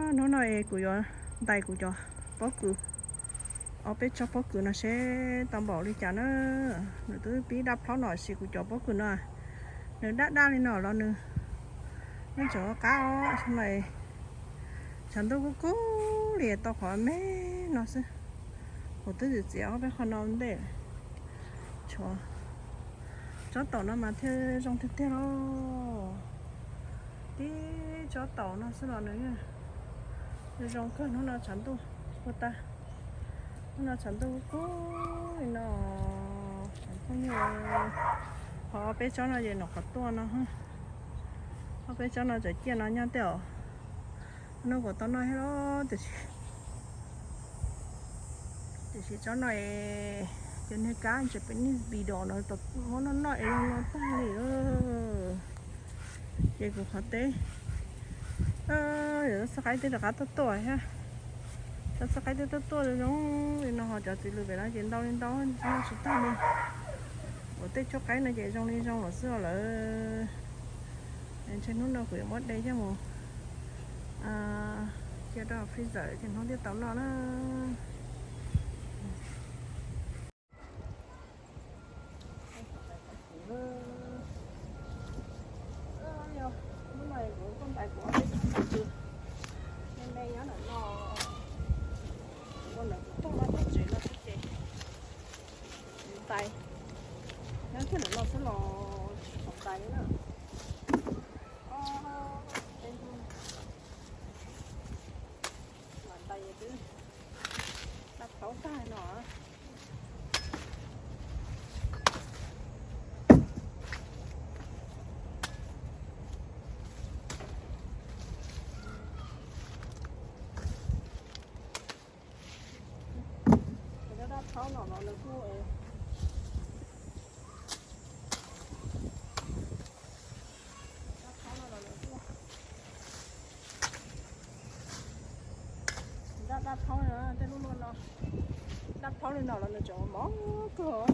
Hnub no kuv yuav ntais kuv cov pob kws, ob peb tsob pob kws no seb tau npaum li cas na. Nws twb pib daj plhaub no, tab sis kuv cov pob kws no nws daj daj li no los nws, nws tseem qab os. Tshav ntuj kub kub li tau qhov me no xwb. Kuv twb txiav txiav ob peb qho no ntej. Tshuav tsob taum no mas thiaj zoo tiag tiag lauj. Tib tsob taum no xwb los nws zoo kawg. Hnub no tshav ntuj puag ta, hnub no tshav ntuj kub kub li no. Ho ob peb tsob no ces nws qhuav tuaj no, ob peb tsob no tseem ciaj no nyob tej os. Noj kuv tau noj thiab los tiam sis, tiam sis tsob no es cov niag kab Japanese beetle no muab noj noj es zoo no tag li. Ces kuv qhov teb, yog txoj qaib twb rov qab tuaj tuaj thiab. Cov txoj qaib twb tuaj tuaj zoo li no, ho cov txiv lws pem no ces ntau li ntau, noj tsis tag li. Kuv tej tsob qaib no ces zoo li zoo lawm xwb lawm. Ntshe hnub no kuv yuav muab de coj mus cia rau freezer ces hnub thiaj tau noj na. Hnub no kuv tuaj ntais kuv ob peb tsob ntawd, me me nyob ntawm no, ua ntawm kuv tuaj no tuaj tsev no xwb ces ntais, nyob kiag ntawm no xwb los tsis tau ntais li na. Ob peb hnub mam ntais twb daj plaub tag no. Daj daj plaub no los nws kuj, daj plaub no los nws kuj, daj daj plaub no, tej lub luaj no, daj plaub li no los nws tseem mos kawg.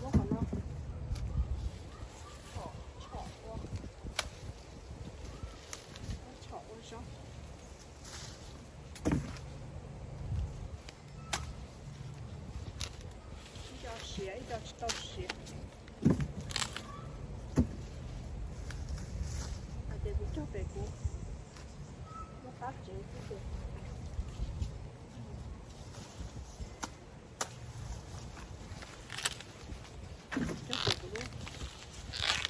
Muab qhov no tshom, tshom ua, tshom ua zoo. Ib co siav ib co tsis tau siav. Hais tias kuv cog pem kuv lub qab tsev xwb ces cog pem kuv lub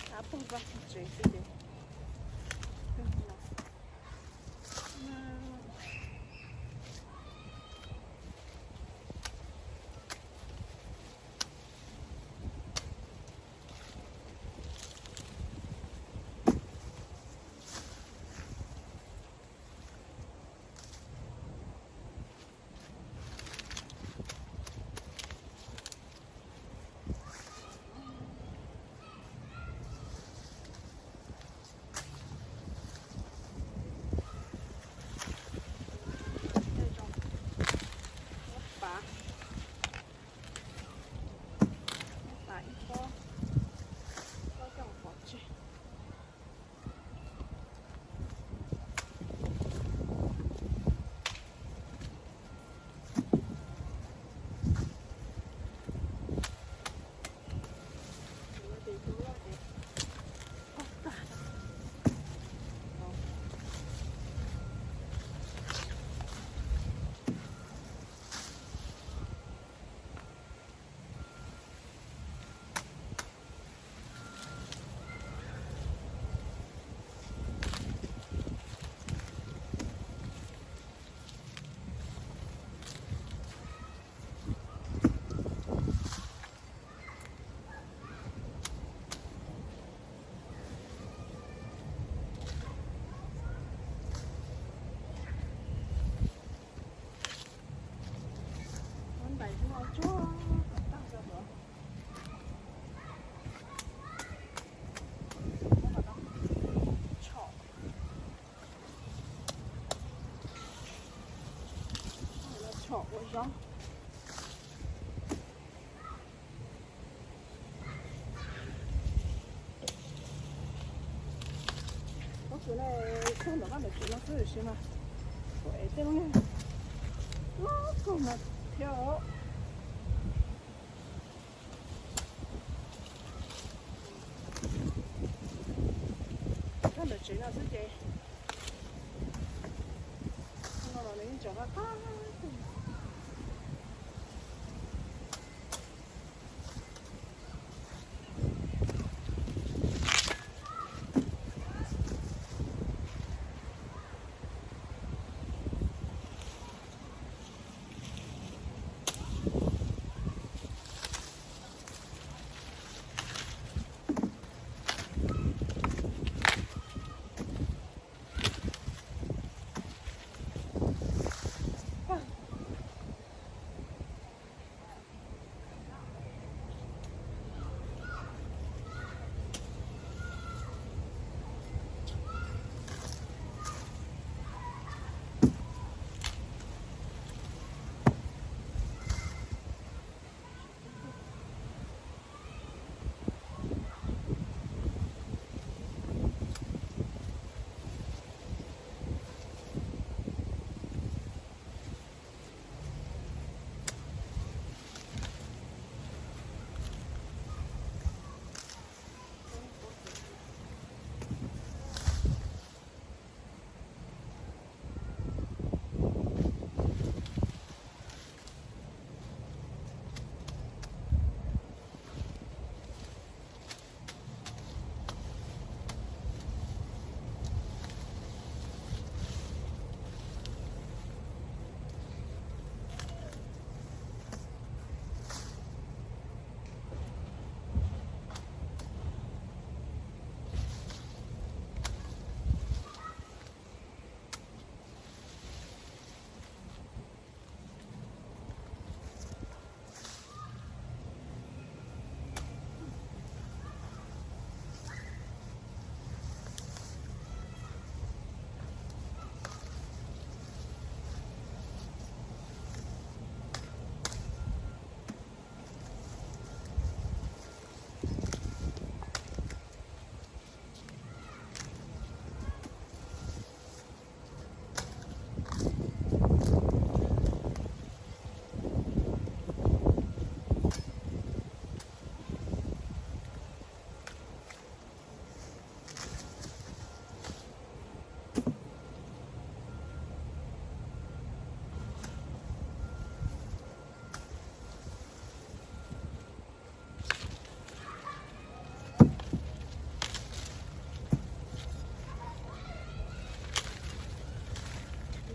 qab pag vaj tsev xwb ces Ua zoo. Pob kws no txog ntawm koj ntawm tsev no xwb tiam sis mas kuv ev tej lub niag loj kawg no thiab os. Koj ntawm tsev no xwb ces no los nws yeej tseem qab qab.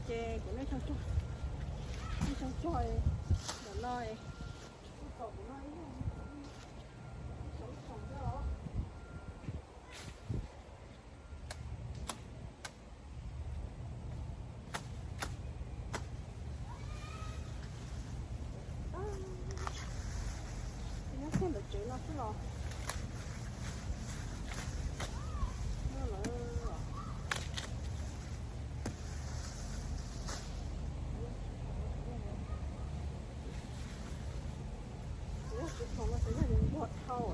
Ces kuv nej tso tso, nej tso tso ntawm no, kuv tso kuv no ib xyoo ib xyoo thiab os. Nyob kiag ntawm tsev no xwb los. Yog tsis khoom no ces yog nws nquag dhau.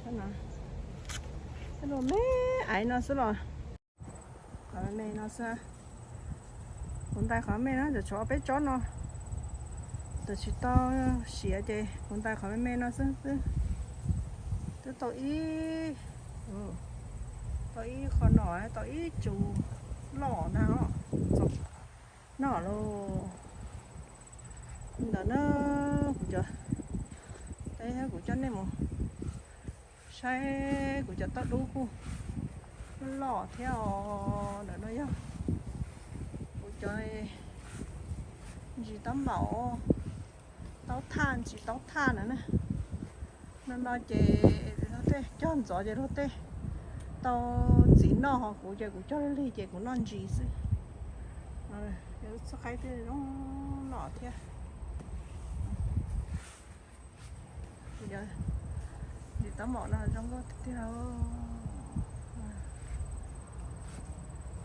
Cov me me aiv no xwb los, qhov me me no xwb. Kuv ntais qhov me no, tshuav peb tsob no, tseem tsis tau siav ces kuv ntais qhov me me no xwb xwb. Twb tau ib, tau ib qho no, tau ib tsum loj ntag os. Noj lauj. Ntawm no kuv cov, kuv coj nej mus saib kuv cov taub dub kuj loj thiab os. Ntawm no yog kuv cov ntsis taub npaum, taub thaj, ntsis taub thaj na. No no ces luag tej cog ntxov ces luag tej tau txiv noj, ho kuv ces kuv cog lig lig ces kuv noj ntsis xwb. Txoj qaib twb zoo loj thiab. Ntsis taub npaum no zoo nkauj tiag tiag.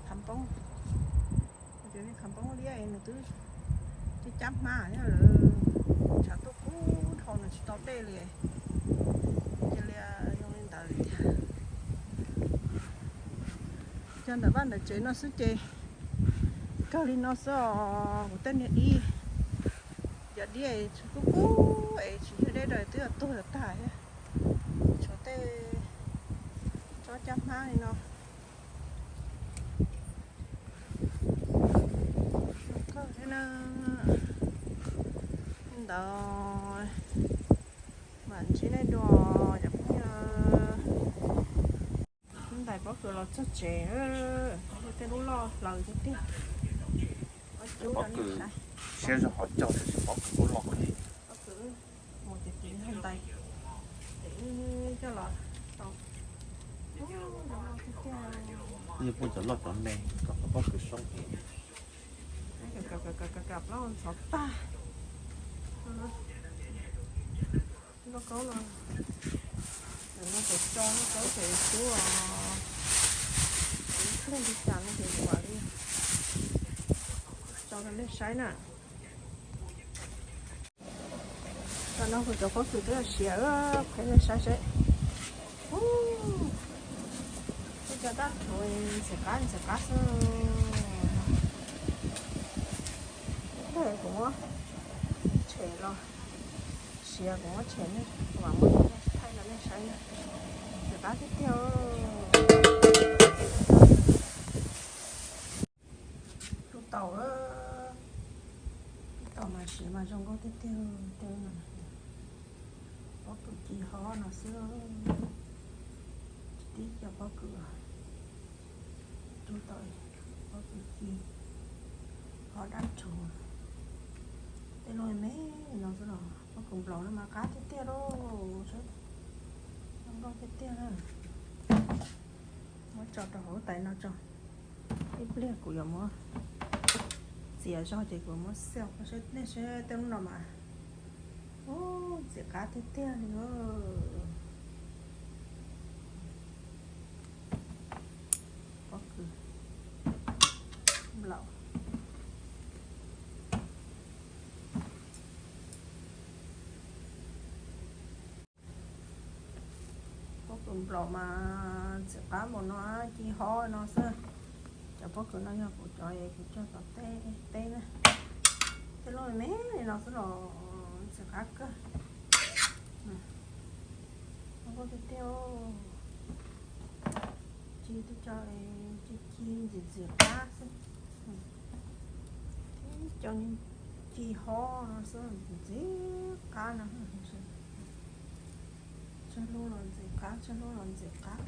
Qhav npoob, qhav npoob liab nws twb cab cab hmab thiab lawm, tshav tuaj kub dhau nws tsis tau dej li. Cia li zoo li ntawd li thiab. Cog ntawm vaj ntawm tsev no xwb ces kawg li no xwb os. Kuv tej niag dib, cov dib es tsis kub kub es tsis yog deb rau twb yuav tuag tag thiab. Tshuav tej tsob cab hmab li no. Kawg thiab na. Ntawd mam ntsib nej dua cov phooj ywg. Ntais pob kws los txog tsev, tej lub loj hlaws tiag tiag. Pob kws siab zog qhov cog tiam sis pob kws kuj loj kawg li. Pob kws mus ces kuv ntais, ces wb coj los tau. Yeej pheej cov loj cov me kom qhov pob kws soob. Kav plaub ntxhov tag. Lauj kaub no, no ces tso lauj kaub ces xub os. Ib pliag li cas no ces kuv mam li tso rau nej saib na. Tam no kuv cov pob kws twb siav, qhia nej saib seb. Ub, tej cov dab rhuv ntxim qab ntxim qab xwb. Kuv muab tshem los siav, kuv muab tshem nej, kuv mam muab thaij rau nej saib na. Ntxim qab tiag tiag. Tub taum, tub taum mas siav mas zoo nkauj tiag tiag. Pob kws ci hov no xwb, tib cov pob kws, tub taum, pob kws ci hov dab rhuv, tej lub me me no xwb los pob kws nplaum no mas qab tiag tiag lauj, zoo nkauj tiag tiag na. Muab tso rau hauv tais no tso. Ib pliag kuv yuav muab txiav zog ces kuv muab xauj nej saib tej lub no mas. Ub, ntxim qab tiag tiag li. Pob kws nplaum. Pob kws nplaum mas ntxim qab npaum no, ci hov no xwb. Cov pob kws no yog kuv cov es kuv cog tom teb na. Tej lub me me li no xwb los ntxim qab kawg. Zoo nkauj tiag tiag. Ci tej co ci ci ntxim ntxim qab xwb. Thiab cov ci hov no xwb ntxim ntxim qab no. Tsawg lub los ntxim qab, tsawg lub los ntxim qab.